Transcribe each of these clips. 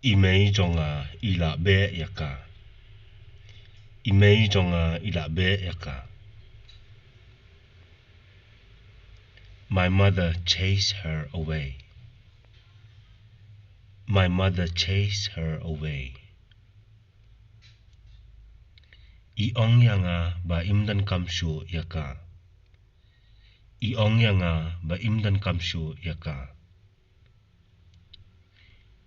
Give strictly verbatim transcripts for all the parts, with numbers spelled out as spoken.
I mei jong nga i la beh ïa ka. I mei jong nga i la beh ïa ka. My mother chased her away. My mother chased her away. I ong ïa nga ba im donkam shuh ïa ka. I ong ïa nga ba im donkam shuh ïa ka.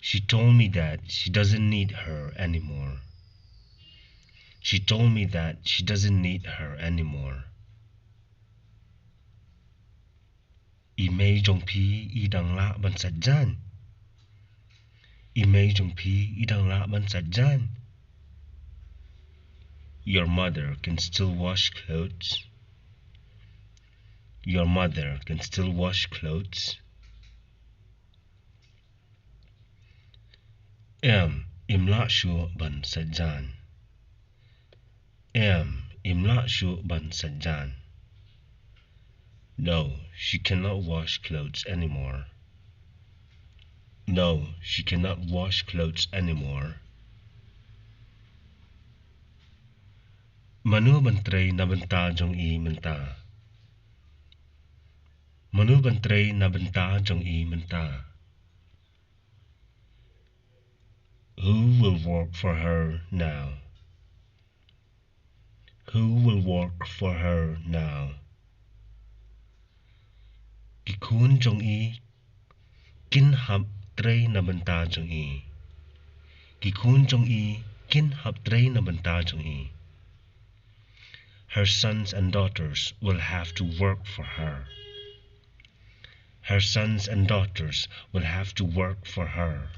She told me that she doesn't need her anymore. She told me that she doesn't need her anymore. I mei jong phi i dang lah ban sait jaiñ. I mei jong phi i dang lah ban sait jaiñ. Your mother can still wash clothes. Your mother can still wash clothes. Em, im lah shuh ban sait jaiñ. Em, im lah shuh ban sait jaiñ. No, she cannot wash clothes anymore. No, she cannot wash clothes anymore. Mano ban trei na bynta jong i mynta? Mano ban trei na bynta jong i mynta? Who will work for her now? Who will work for her now? Ki khun jong i kin hap trei na bynta jong i. Ki khun jong i kin hap trei na bynta jong i. Her sons and daughters will have to work for her. Her sons and daughters will have to work for her.